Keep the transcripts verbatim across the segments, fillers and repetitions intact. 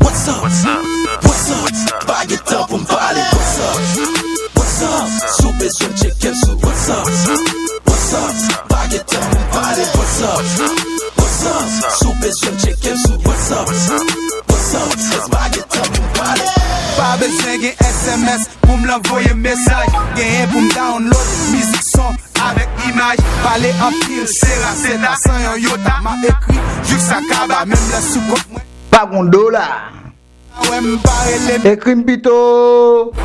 What's up? What's up? Pa gen tan pou m pale. What's up? What's up? Si w bezwen m, tcheke m sou What's up? What's up? Pa gen tan pou m pale. What's up? What's up? Si w bezwen m, tcheke m sou What's up? What's up? Cause pa gen tan pou m pale. Pa bezwen gen S M S pou m anvoye mesaj. Genyen pou m download mizik, son avèk imaj. Pale anpil, se rase ta san yon yota. M ap ekri jis sa kaba, menm lè sou kont mwen. Pa gon dola. Wè m pa rele m. Ekri m pito.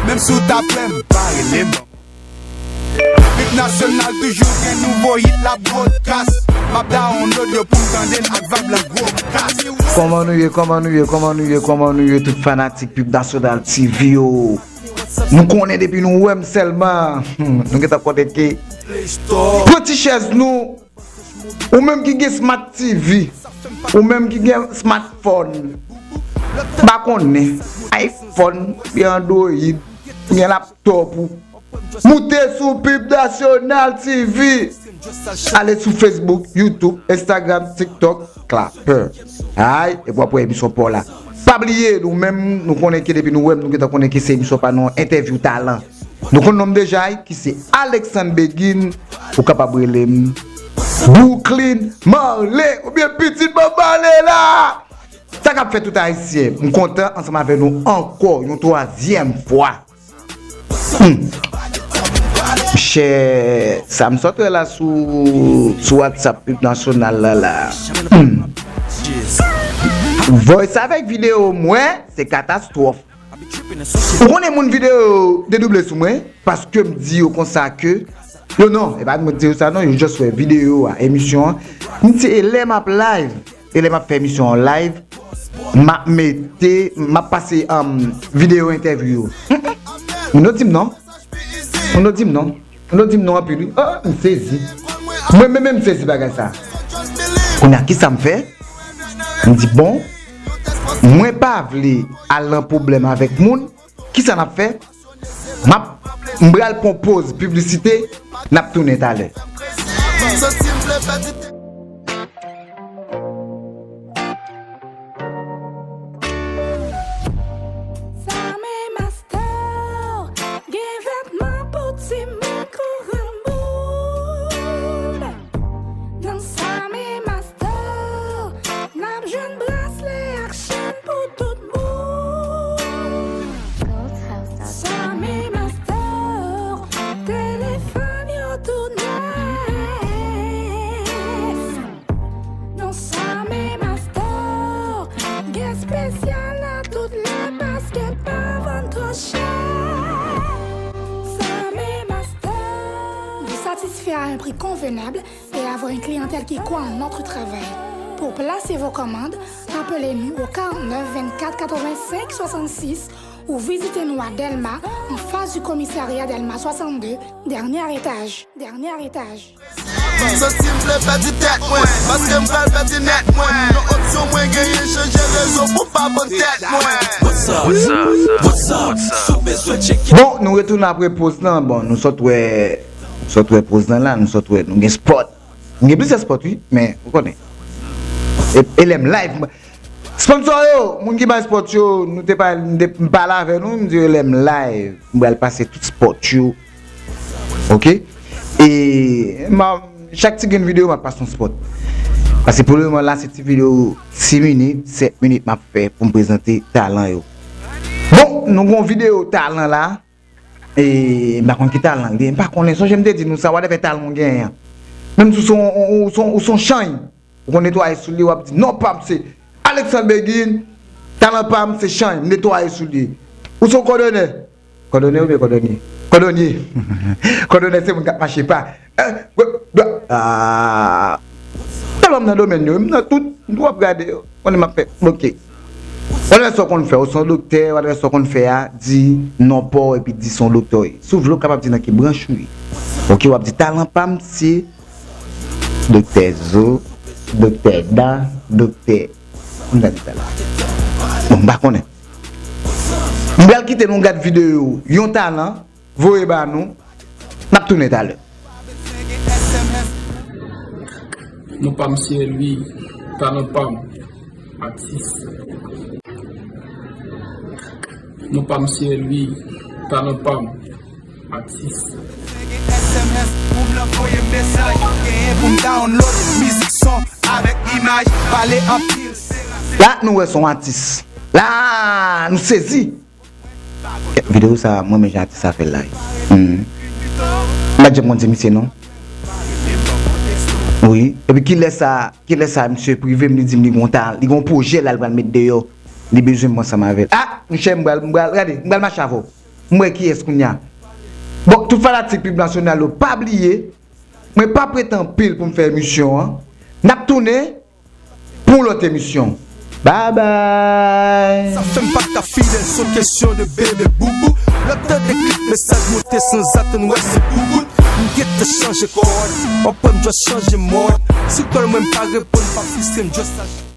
Menm si w ta prè m pa rele m. Hit nasyonal toujou gen nouvo hit la broadcast. M ap download yo pou m tande l ak vab lan gwo kas. Kòman nou ye, kòman nou ye, kòman nou ye, kòman nou ye, tout fanatik Pib Nasyonal T V yo? Nou konnen depi nou wè m sèlman, hmm, nou gentan konnen ke pran ti chèz nou. Ou menm ki gen Smart T V, ou menm ki gen smartphone, pa konnen, iPhone, gen Android, gen laptop ou, moute sou Pib Nasyonal T V. Ale sou Facebook, YouTube, Instagram, TikTok, Clapper. Ay, epi w ap wè emisyon pa w la. Pa bliye, nou menm, nou konnen ke depi nou wè m, nou gentan konnen ke se emisyon pa nou, entèvyou talan. Nou konn non m deja, ki se Alexandre Begin, ou kapab rele m Brooklyn Marley, oubyen Pitit Bob Marley la. Sa k ap fèt tout Ayisyen, m kontan ansanm avè nou ankò yon twazyèm fwa. Hmm. Chè, sa m sot wè la sou, sou WhatsApp Pib Nasyonal la la. Hmm. Voice avèk videyo m wè, se katastwòf. Ou konnen moun videyo dedouble sou mwen, paske m di yo konsa ke, yo non, e pa mwen di yo sa non, yo just wè videyo a, emisyon an. M di, e lè m ap live, e lè m ap fè emisyon an live, m ap mete, m ap pase, um, videyo entèvyou yo. Mm, mm. Moun yo di m non. Moun yo di m non. Moun yo di m non anpil, wi. Oh, m sezi. Mwen menm, menm m sezi bagay sa. Kounye a, kisa m fè? M di, bon, mwen pa vle al nan pwoblèm avèk moun. Kisa n ap fè? M ap, m pral pran poz piblisite, n ap tounen talè. Same Master, gen vètman pou timoun kou granmoun. Nan Same Master, n ap jwenn braslè ak chèn pou tout moun. Same Master, telefòn yo tou nèf. Nan Same Master, gen espesyal nan tout lè paske pa vann twò chè. Same Master. Vous satisfaire à un prix convenable et avoir une clientèle qui croit en notre travail. Pour placer vos commandes, appelez-nous au quarante-neuf vingt-quatre quatre-vingt-cinq soixante-six ou visitez-nous à Delma, en face du commissariat Delma soixante-deux, dernier étage, dernier étage. Santi m vle pèdi tèt mwen, paske m pral pèdi nèt mwen. Yon opsyon mwen genyen, chanje rezo pou pa bann tèt mwen. Bon, nou retounen apre poz lan. Bon, nou sot wè, nou sot wè poz lan la, nou sot wè, nou gen spot. M gen plizyè spot, wi, men ou konnen. E, e lè m live, m, sponsor yo, moun ki bay spot yo, nou te pale, m te, m pale avè nou, m di yo lè m live, m pral pase tout spot yo. Oke? E m a, chak ti grenn videyo, m ap pase yon spot. Paske pou lemoman la, se ti videyo sis minit, sèt minit m ap fè pou m prezante talan yo. Bon, nou gon videyo talan la. E, m pa konn ki talan li ye. M pa konnen. Sonje m te di nou sa, whatever talan w genyen an. Menm si w se yon, ou, ou se yon, ou se yon chanj, ou konn netwaye sou li, w ap di, "Non, pa m se Alexandre Begin, talan pa m se chanj, m netwaye sou li." Ou se yon kòdonè. Kòdonè oubyen kòdonye? Kòdonye. Kòdonè se moun k ap mache pa. Eh, wè, dwa, ah. Tèlman m nan domèn yo, m nan tout, m tou ap gade yo. Konnen m ap fè, oke. Whatever sa w konn fè, ou se yon doktè, whatever sa w konn fè a, di non pa w epi di se yon doktè w ye. Si w vle, w kapab di nan ki branch ou ye. Oke, w ap di talan pa m se Doktè Zo, Doktè Dan, Doktè. Moun sa ki talè. Bon, m pa konnen. M pral kite nou gad videyo yon talan, voye ba nou. N ap tounen talè. Non pa m se Elvi, talan pa m, atis. Non pa m se Elvi, talan pa m, atis. La nou wè se yon atis. La nou sezi. Videyo sa, mwen renmen jan atis sa fè l la wi. M pa t janm konn se misye non. Wi. Epi kilè sa, kilè sa misye prive m, li di m li gon ta, li gon pwojè la l pral met deyò. Li bezwen m ansanm avè l. Ah, monchè, m pral, m pral, gade, m pral mache avè w. M wè kiyès kounye a. Bon, tout fanatik Pib Nasyonal yo, pa bliye, mwen p ap ret anpil pou m fè emisyon an. N ap tounen pou yon lòt emisyon. Babay! Sa fè m pa ka fidèl, se yon kesyon de bebe boubou. Lè w tande klip mesaj monte sanzatann, wè se bouboun. M gentan chanje kòd, w ap wè m just chanje mòd. Si w call mwen m pa reponn, pa fristre m, just lage.